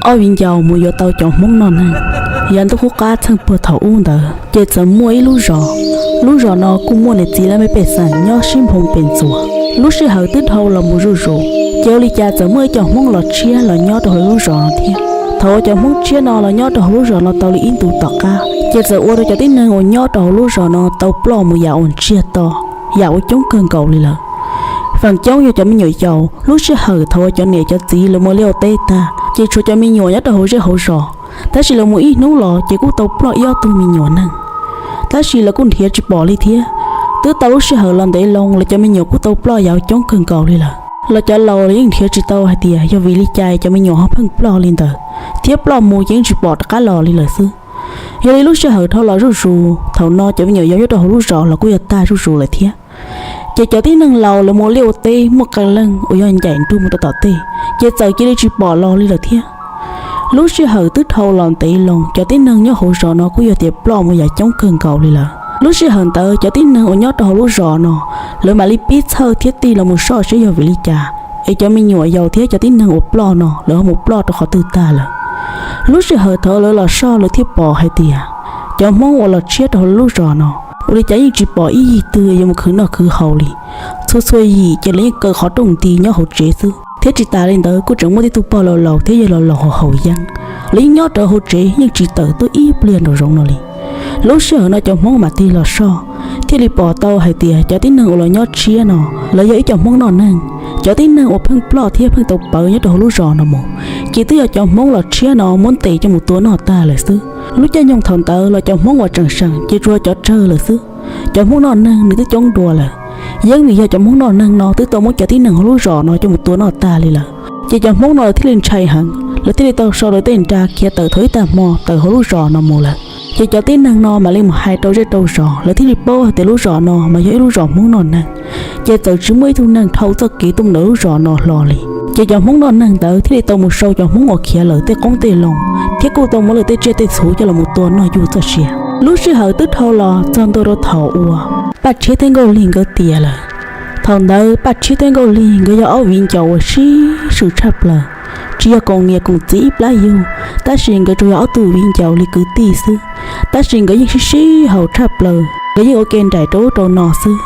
Ob viv ncaus mus yuav tau cov Hmoob noj neeg. Yav ntuj qub qab txheej puag thaum ub ntawd ces txawm muaj ib lub zos. Lub zos no kuj muaj niam txiv laj mej pej xeem nyob sib nphoo pes ntxuas. Lub sij hawm twb dhau los mus zuj zus, ces ua li cas txawm muaj ib co Hmoob los tshiab los nyob rau hauv lub zos no thiab. Thaum uas cov Hmoob tshiab no los nyob rau hauv lub zos no tau li ib ntus tom qab, ces txawm ua rau cov tib neeg uas nyob rau hauv lub zos no tau ploj mus yam uas ntsiag to, yam uas coob kawg nkaus li lawm. Feem coob yog cov me nyuam yaus. Lub sij hawm thaum uas cov niam cov txiv lawv mus liaj ua teb tag, ces tshuav cov me nyuam nyob rau hauv zej hauv zos. Tab sis lawv mus ib hnub los ces kuj tau ploj ib ob tug me nyuam neeg, tab sis lawv kuj nrhiav tsis pom li thiab. Twb tau lub sij hawm los ntev loo, lawv cov me nyuam kuj tau ploj yam uas coob kawg nkaus li lawm. Los cov laus los yeej nrhiav tsis tau hais tias yog vim li cas cov me nyuam ho pheej ploj li ntawd, thiab ploj mus ces yeej tsis pom rov qab los li lawm xwb. Yog li lub sij hawm dhau los zuj zus, thaum no cov me nyuam yaus nyob rau hauv lub zos los kuj yog tag zuj zus lawm thiab. Ces cov tib neeg laus lawv mus ua liaj ua teb muaj qee leej uas yog ncaim nrug mus rau tom tej, ces txawm cia li tsis pom los li lawm thiab. Lub sij hawm twb dhau los ntev loo, cov tib neeg nyob hauv zos no kuj yog tias ploj mus yam coob kawg nkaus li lawm. Lub sij hawm ntawd cov tib neeg uas nyob rau hauv lub zos no, lawv mam li pib txhawj thiab tig los mus soj seb yog vim li cas es cov me nyuam yaus thiab cov tib neeg uas ploj no lawv ho mus ploj rau qhov twg tag lawm. Lub sij hawm thaum lawv los soj lawv thiaj pom hais tias cov Hmoob uas los tshiab rau hauv lub zos no, ua li cas yeej tsis pom ib yig twg yuav mus khwv noj khwv haus li. Txhua txhua yim ces lawv yeej kaw qhov rooj nti nyob hauv tsev xwb, thiab tsis tas li ntawd kuj tseem muaj tib tug pog laus laus thiab yawg laus laus haus haus yeeb, lawv yeej nyob rau hauv tsev yeej tsis tawm tuaj ib pliag nraum zoov no li. Lub sij hawm no cov Hmoob mam tig los soj, thiaj li pom tau hais tias cov tib neeg uas los nyob tshiab no, lawv yog ib co Hmoob noj neeg. Cov tib neeg uas pheej ploj thiab pheej tau pawv nyob rau hauv lub zos no mus, ces twb yog cov Hmoob los tshiab no muab ntes coj mus tua noj tag lawm xwb. Lub caij nyoog thaum ntawd los cov Hmoob uas tseem seem ces tsuas cov tsawg lawm xwb. Cov Hmoob noj neeg nws twb coob dua lawm. Yeeb vim yog cov Hmoob noj neeg no twb tau muab cov tib neeg hauv lub zos no coj mus tua noj tag li lawm, ces cov Hmoob no lawv thiaj li ntshai heev, lawv thiaj li tau sau lawv tej nra khiav tawm thaum ib tag hmo tawm hauv lub zos no mus lawm. Ces cov tib neeg no mam li mus hais rau zej rau zos, lawv thiaj li paub hais tias lub zos no mas yog ib lub zos Hmoob noj neeg. Ces txawm tsis muaj ib tug neeg dhau txoj kev tuaj mus ntawm lub zos no hlo li. Ces cov Hmoob noj neeg ntawd thiaj li tau mus sau cov Hmoob uas khiav lawm tej qoob tej loo, thiab kuj tau muab lawv tej tsiaj tej txhu coj los mus tua noj yuj txoj sia. Lub sij hawm twb dhau los txog ntua rau thaum uas Paj Tshiab thiab Nkauj Lig nkawd tias lawm. Thaum ntawd Paj Tshiab thiab Nkauj Lig nkawd yog ob viv ncaus uas sib swm tshaj plaws, tsis yog koom niam koom txiv ib plab yug, tab sis nkawd tsuas yog ob tug viv ncaus li kwv tij xwb. Tab sis nkawd yeej sib sib haum tshaj plaws, nkawd yeej ua ke nraim rau ub rau no xwb.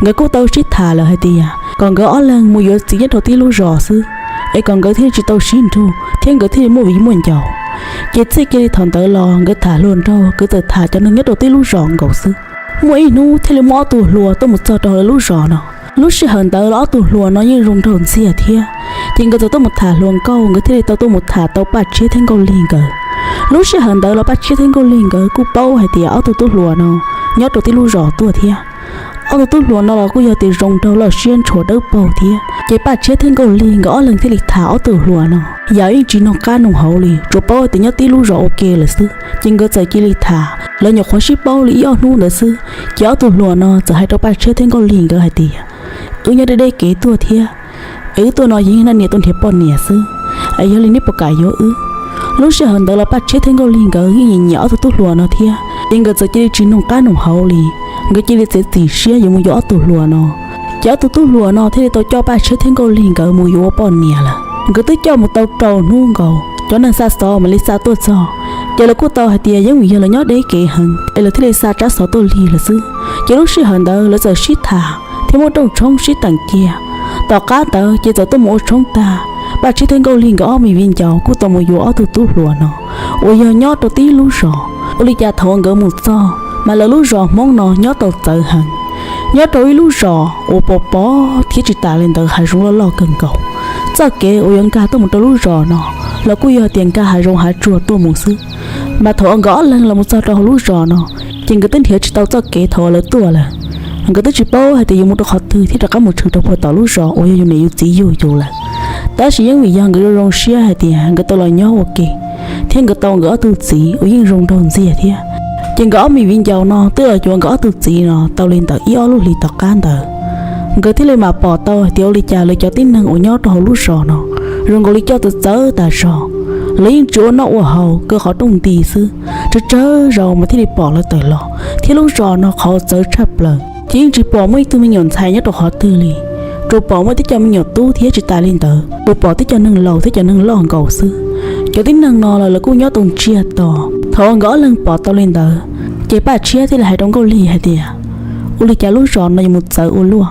Nkawd kuj tau sib tham lawm hais tias kom nkawd ob leeg mus yuav txiv nyob rau tib lub zos xwb, es kom nkawd thiaj li tsis tau sib nrug thiab nkawd thiaj li muaj viv muaj ncaus. Ces txij kiag li thaum ntawd los nkawd tham hluas nraug, nkawd txawm tham cov neeg nyob rau tib lub zos nkaus xwb. Muaj ib hnub thiaj li muaj ob tug hluas tuaj mus txog rau hauv lawv lub zos no. Lub sij hawm ntawd los ob tug hluas no yeej zoo nraug ntxiag thiab, ces nkawd txawm tuaj mus tham hluas nkauj, nkawd thiaj li tau tuaj mus tham tau Paj Tshiab thiab Nkauj Lig nkawd. Lub sij hawm ntawd los Paj Tshiab thiab Nkauj Lig nkawd kuj paub hais tias ob tug tub hluas no nyob rau tib lub zos tuaj thiab. Ob tug tub hluas no los kuj yog tias zoo nraug loj siab ntshua dawb paug thiab. Ces Paj Tshiab thiab Nkauj Lig nkawd ob leeg thiaj li tham ob tug hluas no yam yeej tsis noog qab noog hauv li, tsuas paub tias nyob tib lub zos ua ke lawm xwb. Ces nkawd txawm cia li tham, lawv nyuam qhuav sib paub li ib ob hnub ntawd xwb, ces ob tug hluas no txawm hais rau Paj Tshiab thiab Nkauj Lig nkawd hais tias, wb nyob deb deb kev tuaj thiab, es wb tuaj no yog yeej naj niam tuaj nrhiav poj niam xwb, es yog li neb puas kam yuav wb? Lub sij hawm ntawd los Paj Tshiab thiab Nkauj Lig nkawd yeej nyiam nyiam ob tug tub hluas no thiab, ces nkawd txawm cia li tsis noog qab noog hauv li, nkawd cia li txiav txim siab yuav mus yuav ob tug hluas no. Ces ob tug tub hluas no thiaj li tau coj Paj Tshiab thiab Nkauj Lig nkawd mus yuav ua poj niam lawm. Nkawd twb coj mus tau rau hnub nkaus, cov neeg xa xov mam li xa tuaj txog. Ces lawv kuj tau hais tias yeej vim yog lawv nyob deb kev heev es lawv thiaj li xa tsab xov tuaj lig lawm xwb. Ces lub sij hawm ntawd lawv txawm sib tham thiab muab rooj tshoob sib teem kiag. Tom qab ntawd ces txawm tuaj mus ua tshoob tag, Paj Tshiab thiab Nkauj Lig nkawd ob me viv ncaus kuj tau mus yuav ob tug tub hluas no uas yog nyob rau tib lub zos. Ua li cas thaum uas nkawd mus txog mas lawv lub zos Hmoob no nyob tau txawv heev, nyob rau ib lub zos uas pos pos thiab tsis tas li ntawd hav zoov loj loj kawg nkaus. Txoj kev uas yuav nkag tuaj mus rau lub zos no los kuj yog tias nkag hav zoov hav tsuag tuaj mus xwb. Mas thaum uas nkawd ob leeg los mus txog rau hauv lub zos no, ces nkawd twb nrhiav tsis tau txoj kev thaum uas lawv tuaj lawm. Nkawd twb tsis paub hais tias yuav mus rau qhov twg thiab rov qab mus tshwm rau puag tom lub zos uas yog yus niam yus txiv yug yus lawm. Tab sis yeej vim yog nkawd zoo zoo siab hais tias nkawd tau los nyob ua ke, thiab nkawd tau nkawd ob tug txiv uas yeej zoo nraug ntxiag thiab. Ces nkawd ob me viv ncaus no twb los yuav nkawd ob tug txiv no tau li ntawm ib ob lub hlis tom qab ntawd, nkawd thiaj li mam pom tau hais tias ua li cas lawv cov tib neeg uas nyob rau hauv lub zos no zoo nkaus li coj txawv txawv tas zog. Lawv yeej tsis ua noj ua haus, kaw qhov rooj nti xwb, tsawg tsawg zaus mas thiaj li pom lawv tawm los, thiab lub zos no qhov txawv tshaj plaws ces yeej tsis pom muaj ib tug me nyuam ntxhais nyob rau qhov twg li. Tsuas pom muaj tib co me nyuam tub thiab tsis tas li ntawd tsuas pom tib co neeg laus thiab cov neeg loj nkaus xwb. Cov tib neeg no los lawv kuj nyob tau ntsiag to. Thaum uas nkawd ob leeg pom tau li ntawd, ces Paj Tshiab thiaj li hais rau Nkauj Lig hais tias, ua li cas lub zos no yuav mus txawv ua luaj?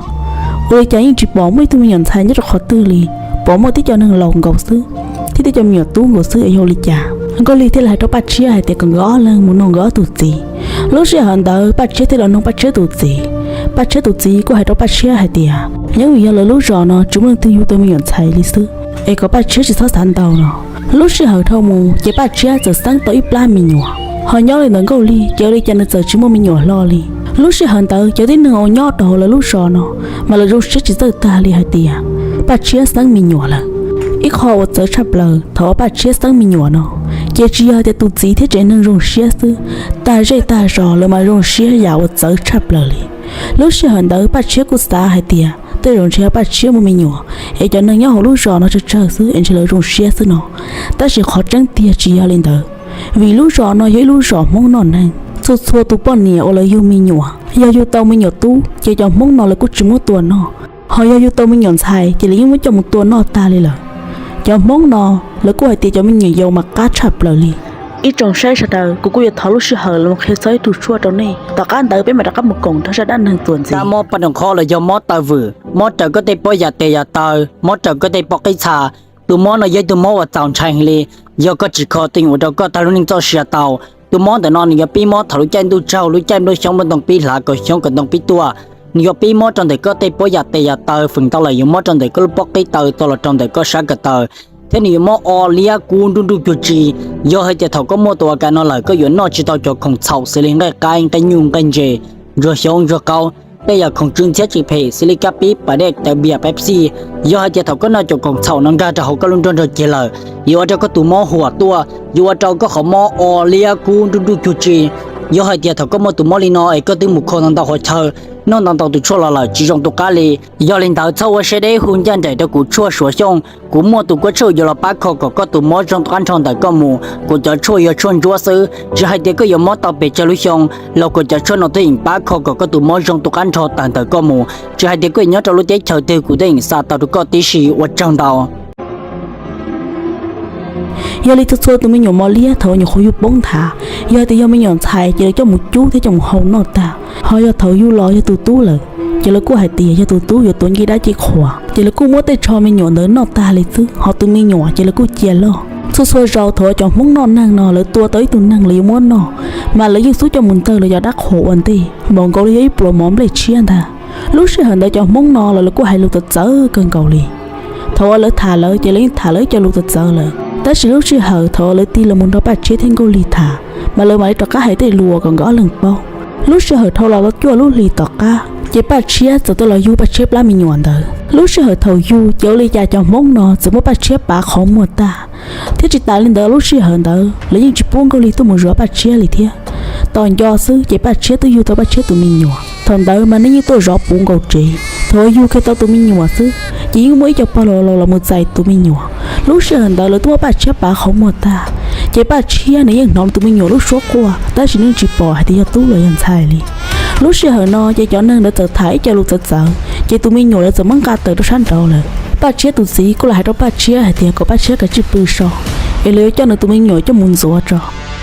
Ua li cas yeej tsis pom muaj ib tug me nyuam ntxhais nyob rau qhov twg li, pom muaj tib co neeg laus nkaus xwb thiab tib co me nyuam tub nkaus xwb es yog ua li cas? Nkauj Lig thiaj li hais rau Paj Tshiab hais tias kom nkawd ob leeg mus nrog nkawd ob tug txiv. Lub sij hawm ntawd Paj Tshiab thiaj los nug Paj Tshiab tus txiv. Paj Tshiab tus txiv kuj hais rau Paj Tshiab hais tias yeej vim yog lawv lub zos no tsis muaj leej twg yug tau me nyuam ntxhais li xwb, es kom Paj Tshiab tsis txhob xav ntau no. Lub sij hawm dhau mus ces Paj Tshiab txawm xeeb tau ib plab me nyuam. Ho nyob li ntawd Nkauj Lig ces ua li cas nws txawm tsis muaj me nyuam hlo li. Lub sij hawm ntawd cov tib neeg uas nyob rau hauv lawv lub zos no mas lawv zoo siab tsis txawj tag li hais tias Paj Tshiab xeeb me nyuam lawm. Ib qho uas txawv tshaj plaws thaum uas Paj Tshiab xeeb me nyuam no, ces tsis yog tias tus txiv thiab tsev neeg zoo siab xwb, tag zej tag zos lawv mas zoo siab yam uas txawv tshaj plaws li. Lub sij hawm ntawd Paj Tshiab kuj xav hais tias tej zaum ntshe yog Paj Tshiab muaj me nyuam, es cov neeg nyob hauv lub zos no tsawg tsawg xwb es ntshe lawv zoo siab xwb no. Tab sis qhov tseeb tiag tsis yog li ntawd, vim lub zos no yog ib lub zos Hmoob noj neeg. Txhua txhua tus poj niam uas lawv yug me nyuam, yog yug tau me nyuam tub ces cov Hmoob no lawv kuj tsis muab tua noj, ho yog yug tau me nyuam ntxhais ces lawv yeej muab coj mus tua noj tag li lawm. Cov Hmoob no lawv kuj hais tias cov me nyuam yaus mas qab tshaj plaws li. Ib tsoom saib sawv daws, kuv kuj yuav thov lub sij hawm los qhia txog ib tug tshuaj rau nej, tom qab ntawd peb mam rov qab mus koom nrog zaj dab neeg txuas ntxiv. Mob paj nroos khob los yog mob taw vwm, mob raws koj tej pob yam tes yam taw, mob raws koj tej pob qib txha. Tus mob no yog ib tug mob uas txaus ntshai heev li, yog koj tsis kho twb yuav ua rau koj tag lub neej txoj sia tau. Tus mob ntawm no nws yuav pib mob thaum lub caij ntuj tsaug, lub caij nplooj xyoob nplooj ntoo pib hlav kom xyoob kom ntoo pib tuaj. Nws yuav pib mob rau ntawm koj tej pob yam tes yam taw, feem ntau lawm yuav mob rau ntawm koj lub pob qib taw txog los rau ntawm koj sab ko taw, thiab nws yuav mob o liab kub nruj nruj cuag tsi. Yog hais tias thaum koj muaj tus a kas no lawm koj yuav noj tsis tau cov khoom txhaum xws li nqaij qaib, nqaij nyuj, nqaij ntses, ntsuag xyoob, ntsuag qaub, tej yam khoom tsw ntxhiab tsw phem xws li kab pib, pas dej, cawv npias, Pepsi. Yog hais tias thaum koj noj cov khoom txhaum no nkag rau hauv koj lub nrog nrog ceg lawm, yuav ua rau koj tus mob huam tuaj, yuav ua rau koj qhov mob o liab kub nruj nruj cuag tsi. Yog hais tias thaum koj muaj tus mob li no es koj twb mus kho ntau ntau qhov chaw, noj ntau ntau tus tshuaj los lawm tsis zoo tus qab li. Yog li ntawd txhob ua siab deb hu ncaj nraim rau kuv tshuaj Suav Xyooj. Kuv muaj tus kuab tshuaj yuav los pab kho kom koj tus mob zoo tus qab nrho ntawm koj mus. Kuv cov tshuaj yog tshuaj ntsuab xwb, tsis hais tias koj yuav mob tau pes tsawg lub xyoo los kuv cov tshuaj no twb yeej pab kho kom koj tus mob zoo tus qab nrho tawm ntawm koj mus. Tsis hais tias koj yuav nyob rau lub teb chaws twg kuv twb yeej xa tau rau koj tib si. Ua tsaug ntau. Yog li txhua txhua tus me nyuam mos liab thaum uas nyuam qhuav yug poob nthav, yog tias yog me nyuam ntxhais ces lawv coj mus cub thiab coj mus hau noj tag. Ho yog thaum yug los yog tus tub lawm, ces lawv kuj hais tias yog tus tub yuav tuav ncej dab ci qhuas, ces lawv kuj muab tej tsho me nyuam ntawd noj tag li xwb. Ho tus me nyuam ces lawv kuj cia loj. Txhua txhua zaus thaum uas cov Hmoob noj neeg no lawv tua tau ib tug neeg lawv yuav muab noj, mas lawv yeej xub coj mus ntawg lawv cov dab qhuas ua ntej, npaum nkaus li yog ib pluas mov nplej tshiab ntag. Lub sij hawm ntawd cov Hmoob no los lawv kuj hais lus txawv txawv kawg nkaus li. Thaum uas lawv tham lawv ces lawv yeej tham lawv ib co lus txawv txawv lawm, tab sis lub sij hawm thaum uas lawv tig los mus nrog Paj Tshiab thiab Nkauj Lig tham, mas lawv mam li rov qab hais tej lus uas kom nkawd ob leeg paub. Lub sij hawm dhau los tau cuaj lub hlis tom qab, ces Paj Tshiab txawm tau los yug Paj Tshiab plab me nyuam ntawd. Lub sij hawm thaum yug ces ua li cas cov Hmoob no txawm muab Paj Tshiab pav qhov muag tag, thiab tsis tas li ntawd lub sij hawm ntawd lawv yeej tsis pub Nkauj Lig tuaj mus zov Paj Tshiab li thiab. Tos nco xwb ces Paj Tshiab twb yug tau Paj Tshiab tus me nyuam. Thaum ntawd mas nej yeej tuaj zov puv nkaus tsev. Thaum uas yug kiag tau tus me nyuam xwb, ces yeej muaj ib co pog laus laus los mus txais tus me nyuam. Lub sij hawm ntawd lawv twb muab Paj Tshiab pav qhov muag tag, ces Paj Tshiab nws yeej hnov tus me nyuam lub suab quaj, tab sis nws tsis pom hais tias yog tub los yog ntxhais li. Lub sij hawm no ces cov neeg ntawd txawm tham ib co lus txawv txawv, ces tus me nyuam lawv txawm muab nqa tawm rau sab nraud lawm. Paj Tshiab tus txiv kuj los hais rau Paj Tshiab hais tias kom Paj Tshiab kav tsij pw so, es lawv yuav coj nws tus me nyuam coj mus ntxuav tso.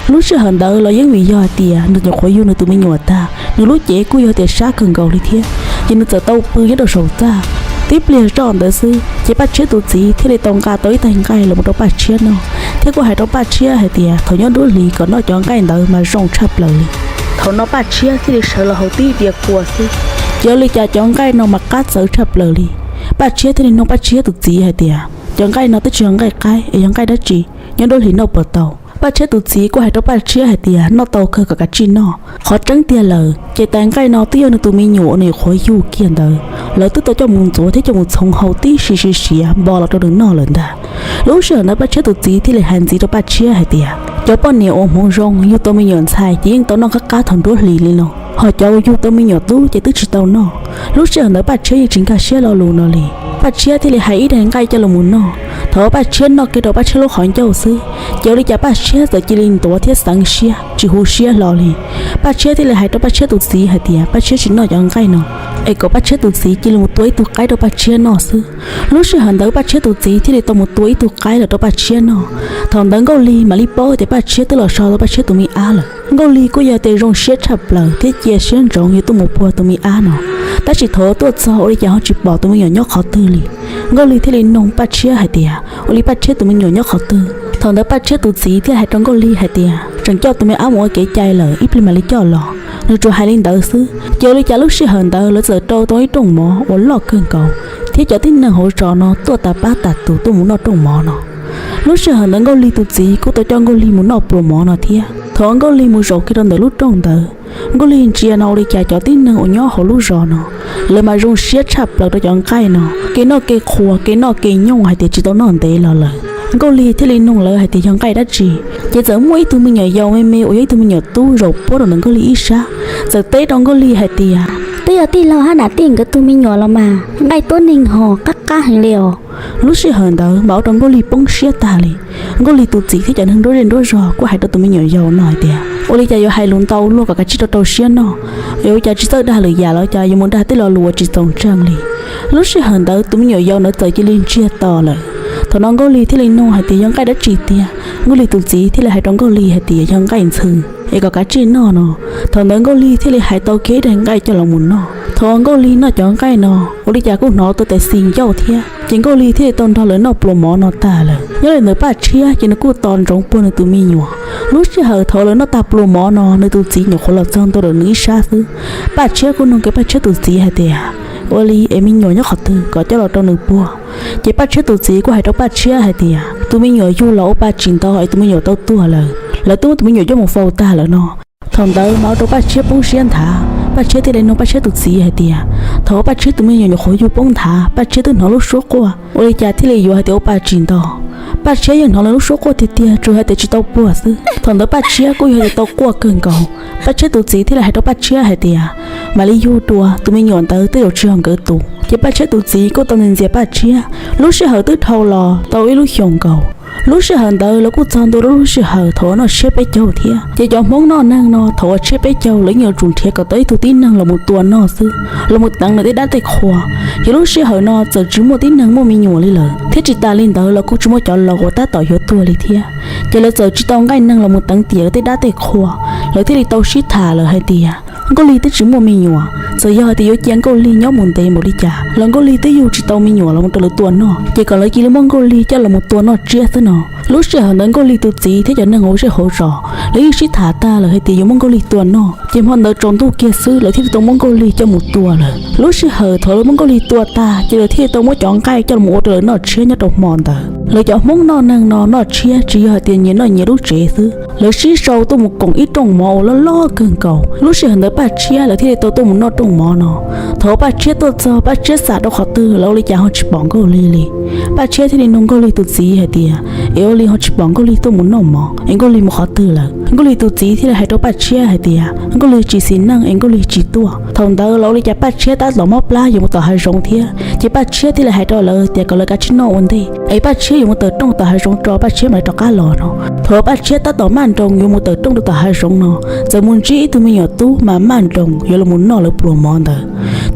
Lub sij hawm ntawd los yeej vim yog hais tias nws nyuam qhuav yug nws tus me nyuam tag, nws lub cev kuj yog tias sab kawg nkaus li thiab, ces nws txawm tau pw nyob rau saum txaj. Tib pliag zoj ntawd xwb ces Paj Tshiab tus txiv thiaj li tau nqa tau ib tais nqaij los mus rau Paj Tshiab noj, thiab kuj hais rau Paj Tshiab hais tias thaum nyob nruab hlis kom noj cov nqaij ntawd mas zoo tshaj plaws li. Thaum no Paj Tshiab thiaj li sawv los haus tib diav kua xwb, ces ua li cas cov nqaij no mas qab txawv tshaj plaws li. Paj Tshiab thiaj li nug Paj Tshiab tus txiv hais tias cov nqaij no twb tsis yog nqaij qaib es yog nqaij dab tsi, nyob nruab hlis noj puas tau? Paj Tshiab tus txiv kuj hais rau Paj Tshiab hais tias noj tau kawg, kom kav tsij noj. Qhov tseeb tiag lawm ces tais nqaij no twb yog nws tus me nyuam uas nws nyuam qhuav yug kiag ntawd, lawv twb tau coj mus ntxuav thiab coj mus txhoov haus tib si siav npo los rau nws noj lawm ntag. Lub sij hawm ntawd Paj Tshiab tus txiv thiaj li hais ntxiv rau Paj Tshiab hais tias cov poj niam uas hmoov zoo yug tau me nyuam ntxhais ces yeej tau noj qab qab thaum nruab hlis li no, ho cov uas yug tau me nyuam tub ces twb tsis tau noj. Lub sij hawm ntawd Paj Tshiab yeej tsis nkag siab lo lus no li. Paj Tshiab thiaj li hais ib daim nqaij coj los mus noj. Thaum Paj Tshiab noj kiag rau Paj Tshiab lub qhov ncauj xwb, ces ua li cas Paj Tshiab txawm cia li ntuav thiab xeev siab tsis hu siab hlo li. Paj Tshiab thiaj li hais rau Paj Tshiab tus txiv hais tias Paj Tshiab tsis noj cov nqaij no, es kom Paj Tshiab tus txiv cia li mus tua ib tug qaib rau Paj Tshiab noj xwb. Lub sij hawm ntawd Paj Tshiab tus txiv thiaj li tau mus tua ib tug qaib los rau Paj Tshiab noj. Thaum ntawd Nkauj Lig mam li paub tias Paj Tshiab twb los so tau Paj Tshiab tus me ab lawm. Nkauj Lig kuj yog tias zoo siab tshaj plaws thiab cia siab ntsoov yuav tuaj mus puag tus me ab no, tab sis thaum tuaj txog ua li cas ho tsis pom tus me nyuam nyob qhov twg li. Nkauj Lig thiaj li noog Paj Tshiab hais tias ua li Paj Tshiab tus me nyuam nyob qhov twg. Thaum ntawd Paj Tshiab tus txiv thiaj hais rau Nkauj Lig hais tias tseem coj tus me ab mus ua kev cai lawm, ib pliag mam li coj los. Nws tsuas hais li ntawd xwb, ces ua li cas lub sij hawm ntawd lawv txawm rau tau ib rooj mov uas loj kawg nkaus, thiab cov tib neeg hauv zos no tuaj tas pab tas tus tuaj mus noj rooj mov no. Lub sij hawm ntawd Nkauj Lig tus txiv kuj tau coj Nkauj Lig mus noj pluas mov no thiab. Thaum Nkauj Lig mus zaum kiag rau ntawm lub rooj ntawd, Nkauj Lig ntsia no ua li cas cov tib neeg uas nyob hauv lub zos no, lawv mas zoo siab tshaj plaws rau cov nqaij no, kev noj kev qhuas, kev noj kev nyooj hais tias tsis tau noj ntev los lawm. Nkauj Lig thiaj li noog lawv hais tias yog nqaij dab tsi. Ces txawm muaj ib tug me nyuam yaus me me uas yog ib tug me nyuam tub zaum puag rau ntawm Nkauj Lig ib sab, txawm teb rau Nkauj Lig hais tias, twb yog tij laug Hab Nam Tij nkawd tus me nyuam los mas, nqaij tuab neeg ho qab qab heev li os. Lub sij hawm ntawd mas ua rau Nkauj Lig poob siab tag li. Nkauj Lig tus txiv thiab cov neeg nruab zej nruab zog kuj hais rau tus me nyuam yaus no hais tias ua li cas yuav hais lus ntau luaj kom kav tsij rau rau siab noj, es ua cas tsis txawj dag lwm yam los cas yuav mus dag tej lo lus uas tsis txaus ntseeg li. Lub sij hawm ntawd tus me nyuam yaus ntawd txawm cia li ntsiag to lawm. Thaum no Nkauj Lig thiaj li noog hais tias yog nqaij dab tsi tiag. Nkauj Lig tus txiv thiaj li hais rau Nkauj Lig hais tias yog nqaij ntxhw, es kom kav tsij noj no. Thaum ntawd Nkauj Lig thiaj li hais tau kiag ib daig nqaij coj los mus noj. Thaum Nkauj Lig noj cov nqaij no, ua li cas kuj hnov tua tes xis ncauj thiab, ces Nkauj Lig thiaj li tau nrog lawv noj pluas mov no tag lawm. Nyob li ntawd Paj Tshiab ces nws kuj tos ntsoov puag nws tus me nyuam. Lub sij hawm thaum lawv noj tag pluas mov no, nws tus txiv nyuam qhuav los txog ntua rau nws ib sab xwb. Paj Tshiab kuj noog kiag Paj Tshiab tus txiv hais tias ua li es me nyuam nyob qhov twg kom coj los rau nws puag. Ces Paj Tshiab tus txiv kuj hais rau Paj Tshiab hais tias tus me nyuam yug los ua pa tsis nto es tus me nyuam tau tuag lawm, lawv twb muab tus me nyuam coj mus faus tag lawm no. Thaum ntawd mas ua rau Paj Tshiab poob siab nthav, Paj Tshiab thiaj li noog Paj Tshiab tus txiv hais tias thaum Paj Tshiab tus me nyuam nyuam qhuav yug poob nthav, Paj Tshiab twb hnov lub suab quaj, ua li cas thiaj li yuav hais tias ua pa tsis nto. Paj Tshiab yeej hnov lawv lub suab quaj tiag tiag, tsuas hais tias tsis tau puag xwb. Thaum ntawd Paj Tshiab kuj yog tias tau quaj kawg nkaus. Paj Tshiab tus txiv thiaj li hais rau Paj Tshiab hais tias mam li yug dua, tus me nyuam ntawd tej zaum tsis yog nkawd tus. Ces Paj Tshiab tus txiv kuj tau ntxias Paj Tshiab. Lub sij hawm twb dhau los tau ib lub xyoos nkaus. Lub sij hawm ntawd lawv kuj txog ntua rau lub sij hawm thaum uas noj tshiab peb caug thiab. Ces cov Hmoob noj neeg no thaum uas tshiab peb caug lawv yeej yuav tsum nrhiav kom tau ib tug tib neeg los mus tua noj xwb, los mus teev lawv tej dab tej qhua. Ces lub sij hawm no txawm tsis muaj tib neeg muaj me nyuam li lawm, thiab tsis tas li ntawd los kuj tsis muaj cov laus uas tab tom yuav tuag li thiab. Ces lawv txawm tsis tau nqaij neeg los mus teev tiam lawv tej dab tej qhua. Lawv thiaj li tau sib tham lawm hais tias Nkauj Lig twb tsis muaj me nyuam, txawm yog hais tias yuav cia Nkauj Lig nyob mus ntev npaum li cas los Nkauj Lig twb yug tsis tau me nyuam los mus rau lawv tua noj, ces kom lawv cia li muab Nkauj Lig coj los mus tua noj tsiab xwb no. Lub sij hawm ntawd Nkauj Lig tus txiv thiab cov neeg hauv zej hauv zos lawv yeej sib tham tag lawm hais tias yuav muab Nkauj Lig tua noj, ces hmo ntawd tsaus ntuj kiag xwb lawv thiaj li tau muab Nkauj Lig coj mus tua lawm. Lub sij hawm thaum lawv muab Nkauj Lig tua tag ces lawv thiaj li tau muab cov nqaij coj los ua rau lawv noj tshiab nyob rau hmo ntawd. Lawv cov Hmoob noj neeg no noj tshiab tsis yog hais tias nyias noj nyias lub tsev xwb, lawv sib sau tuaj mus koom ib rooj mov uas loj loj kawg nkaus. Lub sij hawm ntawd Paj Tshiab lawv thiaj li tau tuaj mus noj rooj mov no. Thaum Paj Tshiab tuaj txog, Paj Tshiab xam rau qhov twg los ua li cas ho tsis pom Nkauj Lig li. Paj Tshiab thiaj li nug Nkauj Lig tus txiv hais tias es ua li ho tsis pom Nkauj Lig tuaj mus noj mov es Nkauj Lig mus qhov twg lawm. Nkauj Lig tus txiv thiaj li hais rau Paj Tshiab hais tias Nkauj Lig tsis xis neej es Nkauj Lig tsis tuaj. Thaum ntawd los ua li cas Paj Tshiab tab tom mob plab yuav mus tom hav zoov thiab, ces Paj Tshiab thiaj li hais rau lawv tias kom lawv kav tsij noj ua ntej es Paj Tshiab yuav mus tawm rooj tom hav zoov tso, Paj Tshiab mam li rov qab los no. Thaum Paj Tshiab tab tom maj nroos yuav mus tawm rooj rau tom hav zoov no, txawm mus ntsib ib tug me nyuam tub mas maj nroos yuav los mus noj lawv pluas mov ntawd.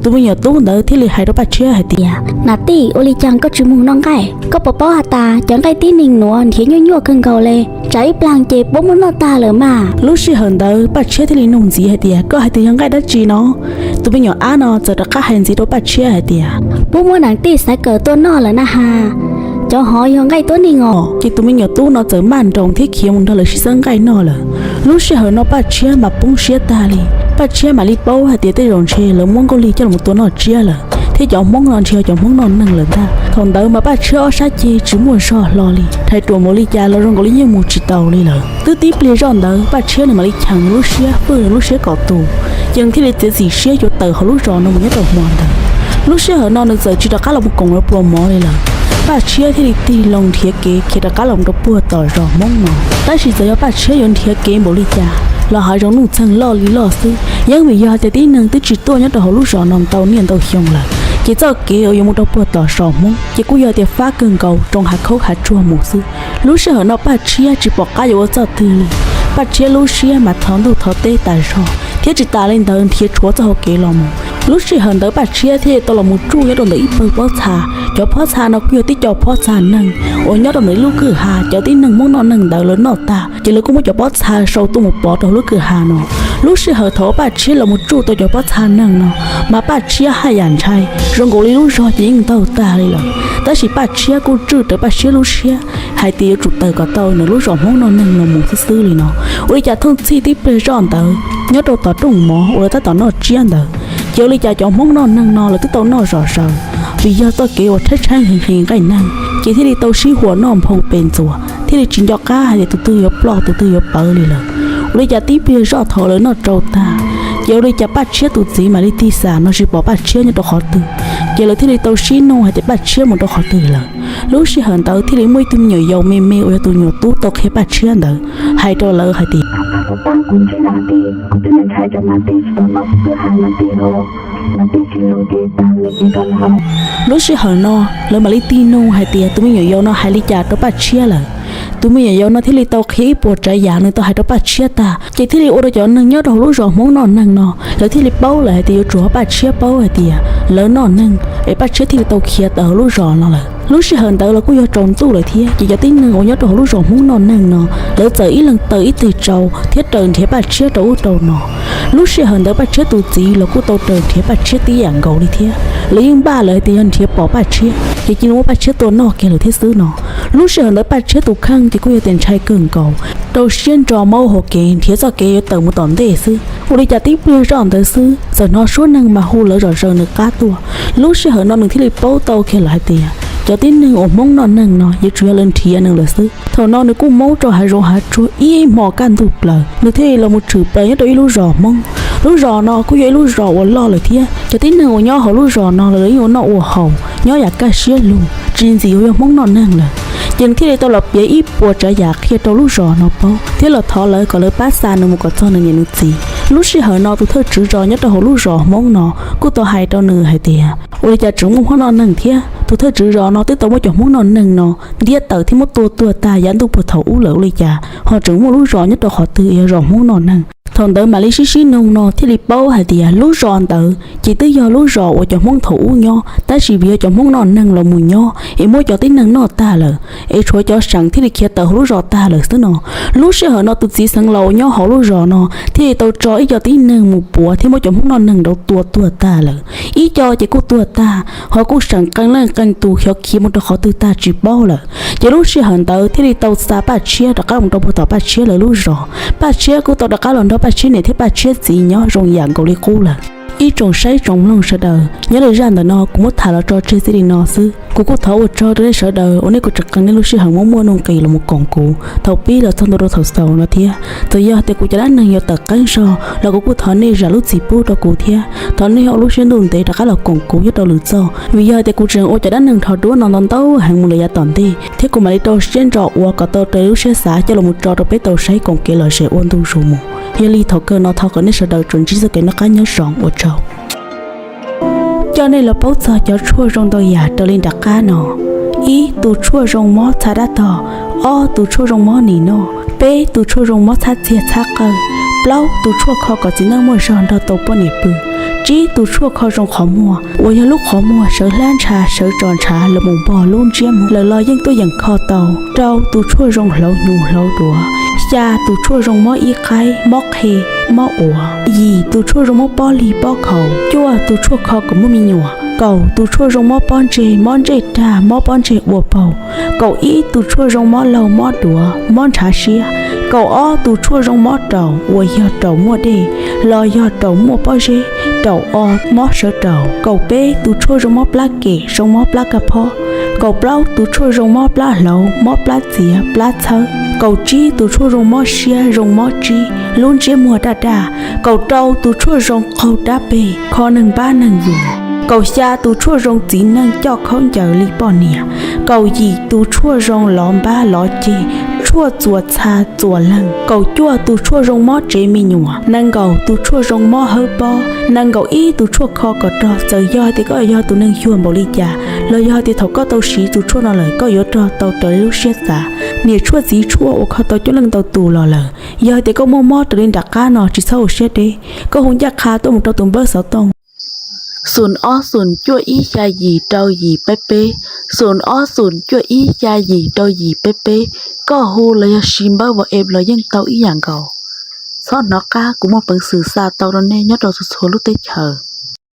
Tus me nyuam tub ntawd thiaj li hais rau Paj Tshiab hais tias Nam Tij, ua li cas koj tsis mus noj nqaij? Koj puas paub has tas cov nqaij tib neeg nuav nrhiav nyuaj nyuaj kawg nkaus le, tsam ib plag ces puab muab noj tag lawm mas. Lub sij hawm ntawd Paj Tshiab thiaj li nug ntxiv hais tias koj hais tias yog nqaij dab tsi no? Tus me nyuam ab no txawm rov qab hais ntxiv rau Paj Tshiab hais tias puab muab Nam Tij xaiv kawm tuaj noj lawm na has, cov hov yog nqaij tuab neeg os. Ces tus me nyuam tub no txawm maj nroos thiab khiav mus nrog lawv sib xawb nqaij noj lawm. Lub sij hawm no Paj Tshiab mas poob siab tag li. Paj Tshiab mam li paub hais tias tej zaum ntshe lawv muab Nkauj Lig coj los tua noj tsiab lawm, thiab cov Hmoob no ntshe yog cov Hmoob noj neeg lawm ntag. Thaum ntawd mas Paj Tshiab ob sab ceg tsis muaj zog hlo li, rhais ruam npaum li cas los zoo nkaus li yeej mus tsis taus li lawm. Twb tib pliag zoj ntawd Paj Tshiab nws mam li cheem nws lub siab, fwj nws lub siab kom tus, ces nws thiaj li txiav txim siab yuav tawm hauv lub zos no mus nyob rau hmo ntawd. Lub sij hawm no nws txawm tsis rov qab los mus koom lawv pluas mov li lawm. Paj Tshiab thiaj li tig loo nrhiav kev khiav rov qab los rau puag tom zos Hmoob no. Tab sis txawm yog Paj Tshiab yuav nrhiav kev npaum li cas los hav zoov nuj txeeg loj li loj xwb, yeej vim yog tias tib neeg twb tsis tuaj nyob rau hauv lub zos no ntau niaj ntau xyoo lawm. Ces txoj kev uas yuav mus rau puag tom zos Hmoob ces kuj yog tias fab kawg nkaus rau hav khaub hav tsuag mus xwb. Lub sij hawm no Paj Tshiab tsis pom qab yuav ua txoj twg li. Paj Tshiab lub siab mas thov ntuj thov teb tas zog, thiab tsis tas li ntawd nrhiav tshuav txoj hau kev los mus. Lub sij hawm ntawd Paj Tshiab thiaj tau los mus tsuj nyob rau ntawm ib pawg pob txha. Cov pob txha no kuj yog tib co pob txha neeg uas nyob rau ntawm lub kwj ha, cov tib neeg Hmoob noj neeg ntawd lawv noj tag ces lawv kuj muab cov pob txha sau tuaj mus pov rau lub kwj ha no. Lub sij hawm thaum uas Paj Tshiab los mus tsuj tau cov pob txha neeg no, mas Paj Tshiab haj yam ntshai, zoo nkaus li lub zos ces yeej ntaug tag li lawm. Tab sis Paj Tshiab kuj tswj rawv Paj Tshiab lub siab hais tias yuav tsum tawm kom tau nws lub zos Hmoob noj neeg no mus xwb xwb li no. Ua li cas thooj txhij tib pliag zoj ntawd nyob rau tom rooj mov uas lawv tab tom noj tsiab ntawd, ces ua li cas cov Hmoob noj neeg no lawv twb tau noj zom zaws, vim yog txoj kev uas tshaib tshaib nqhis nqhis nqaij neeg ces thiaj li tau sib huam noj nphoo pes ntxuas, thiaj li tsis nco qab hais tias tus twg yuav ploj tus twg yuav pawv li lawm. Ua li cas tib pliag zoj thaum lawv noj tsau tag, ces ua li cas Paj Tshiab tus txiv mam li tig xam no tsis pom Paj Tshiab nyob rau qhov twg, ces lawv thiaj li tau sib nug hais tias Paj Tshiab mus rau qhov twg lawm. Lub sij hawm ntawd thiaj li muaj ib tug me nyuam yaus me me uas yog tus nyuam tub tau qhia Paj Tshiab ntawd hais rau lawv hais tias, Lub sij hawm no lawv mam li tig nug hais tias tus me nyuam yaus no hais li cas rau Paj Tshiab lawm. Tus me nyuam yaus no thiaj li tau qhia ib puas tsav yam nws tau hais rau Paj Tshiab tag, ces thiaj li ua rau cov neeg nyob rau hauv lub zos Hmoob noj neeg no lawv thiaj li paub lawm hais tias yuav tsum hais Paj Tshiab paub hais tias lawv noj neeg, es Paj Tshiab thiaj li tau khiav tawm hauv lub zos no lawm. Lub sij hawm ntawd los kuj yog tsaus ntuj lawm thiab, ces cov tib neeg uas nyob rau hauv lub zos Hmoob noj neeg no lawv txawm ib leeg taws ib teg tsau thiab raws nrhiav Paj Tshiab rau ub rau no. Lub sij hawm ntawd Paj Tshiab tus txiv los kuj tau raws nrhiav Paj Tshiab tib yam nkaus li thiab. Lawv yeej npaj lawm hais tias yog nrhiav pom Paj Tshiab ces cia li muab Paj Tshiab tua noj kiag lawm thiab xwb no. Lub sij hawm ntawd Paj Tshiab tus kheej ces kuj yog tias ntshai kawg nkaus, rau siab ntso muab ua hauv kev nrhiav txoj kev yuav tawm mus tom ntej xwb. Ua li cas tib pliag zoj ntawd xwb txawm hnov suab neeg mas hu lawv zom zaws nws qab tuaj. Lub sij hawm no nws thiaj li paub tau kiag lawm hais tias cov tib neeg uas Hmoob noj neeg no yuav tsum yog lawv nrhiav nws lawm xwb. Thaum no nws kuj maub rau hav zoov hav tsuag ib hmos kaj ntug plaws, nws thiaj li los mus tshwm plaws nyob rau ib lub zos Hmoob. Lub zos no kuj yog ib lub zos uas loj lawm thiab, cov tib neeg uas nyob hauv lub zos no lawv yeej ua noj ua haus nyob yam kaj siab lug, tsis ntxim uas yog Hmoob noj neeg lawm. Ces nws thiaj li tau los piav ib puas tsav yam qhia rau lub zos no paub thiab los thov lawv kom lawv pab xa nws mus kom txog nws niam nws txiv. Lub sij hawm no tus thawj tswv zos nyob rau hauv lub zos Hmoob no kuj tau hais rau nws hais tias ua li cas tseem muaj Hmoob noj neeg thiab. Tus thawj tswv zos no twb tau muab cov Hmoob noj neeg no ntiab tawm thiab muab tua tuag tag yav ntuj puag thaum ub lawm, ua li cas ho tseem muaj lub zos nyob rau qhov twg yog zos Hmoob noj neeg. Thaum ntawd mam li sib sib nug no thiaj li paub hais tias lub zos ntawd ces twb yog lub zos uas cov Hmoob thaum ub nyob, tab sis vim yog cov Hmoob noj neeg los mus nyob es muab cov tib neeg noj tag lawm, es tshuav cov seem thiaj li khiav tawm hauv lub zos tag lawm xwb no. Lub sij hawm no tus txiv xeev laus uas nyob hauv lub zos no thiaj li tau tso ib co tib neeg mus puav thiab muab cov Hmoob noj neeg nraud tua tuag tag lawm. Ib co ces kuj tuag tag, ho kuj seem qee leej qee tus xyov khiav mus rau qhov twg tag tsis paub lawm. Ces lub sij hawm ntawd thiaj li tau xa Paj Tshiab rov qab mus rau puag tom Paj Tshiab lawv lub zos. Paj Tshiab kuj tau rov qab los nrog Paj Tshiab niam thiab Paj Tshiab txiv nyob zoo yam nkaus li qub lawm. Ib tsoom saib tsoom mloog sawv daws, nyob li zaj ntawm no kuv muab tham los tso tseg txij li no xwb. Kuv kuj thov ua tsaug rau nej sawv daws uas nej kuj tseem qee nej lub sij hawm muaj muaj nuj nqis los mus koom kuv thaum pib los txog ntua rau thaum xaus no thiab. Txawm yog tias kuv cov dab neeg yuav tawm qeeb zog los kuv kuj thov nej zam lub txim pub rau kuv thiab thov nej ua lub siab ntuj ntev rov qab los koom kuv nyob rau lwm txoj, vim yog tias kuv tseem ua cov dab neeg nrho duab no ntau ntau heev mus lawm yav tom ntej, thiab kuv mam li rau siab ntso ua kom tau raws li lub siab xav coj los mus tso rau peb tau saib koom kev lom zem ua ntu zus mus. Yog li thaum kawg no thov kom nej sawv daws tsuas ntsib txoj kev noj qab nyob zoo, ua tsaug. Coj nej los paub txog cov tshuaj zoo ntau yam raws li nram qab no. Ib, tus tshuaj zoo mob txha dab tog. Ob, tus tshuaj zoo mob nim no. Peb, tus tshuaj zoo mob txhab txiag txhab qawj. Plaub, tus tshuaj kho kom txiv neej muaj zog nrog tau poj niam pw. Tsib, tus tshuaj kho zoo qhov muag uas yog lub qhov muag sawv hlab ntsha sawv tso ntshav los mus npog lub ntsiab muag lawm los yeej tuaj yeem kho tau. Rau, tus tshuaj zoo hlauv hnyuv hlauv duav. Xya, tus tshuaj zoo mob ib qaib, mob qhe, mob uav. Yim, tus tshuaj zoo mob pob lig pob khaus. Cuaj, tus tshuaj kho kom muaj me nyuam. Kaum, tus tshuaj zoo mob pob ntseg, mob ntsej rag, mob pob ntseg ua paug. Kaum ib, tus tshuaj zoo mob laug mob duav, mob ntshav siab. Kaum ob, tus tshuaj zoo mob raum uas yog raum muaj dej los yog raum muaj pob zeb, raum o, mob sawv raum. Kaum peb, tus tshuaj zoo mob plab kem, zoo mob plab kaj phob. Kaum plaub, tus tshuaj zoo mob plab hlauv, mob plab txiav, plab txhawb. Kaum tsib, tus tshuaj zoo mob siab, zoo mob tsib, lub ntsiab muag daj daj. Kaum rau, tus tshuaj zoo qaug dab peg, kho neeg npab neeg yus. Kaum xya, tus tshuaj zoo txiv neej coj khaub ncaws li poj niam. Kaum yim, tus tshuaj zoo lov npab lov ceg, tshuaj txuas txha txuas leeg. Kaum cuaj, tus tshuaj zoo mob tsev me nyuam. Nees nkaum, tus tshuaj zoo mob hawb pob. Nees nkaum ib, tus tshuaj kho kom rog. Txawm yog tias koj yog tus neeg xyuag npaum li cas, los yog tias thaum koj tau siv tus tshuaj no lawm koj yuav rog tau raws li lub siab xav. Niam tshuaj txiv tshuaj uas kho tau coob leej ntau tus los lawm, yog tias koj muaj mob raws li nram qab no tsis txhob ua siab deb, koj hu ncaj qha tuaj mus rau tus npawb xov tooj xoom ob xoom cuaj ib xya yim rau yim peb peb, xoom ob xoom cuaj ib xya yim rau yim peb peb. Koj hu los yog siv npawb WhatsApp los yeej tau ib yam nkaus. Txhob hnov qab, kuv muaj peev xwm xa tau rau nej nyob rau txhua txhua lub teb chaws.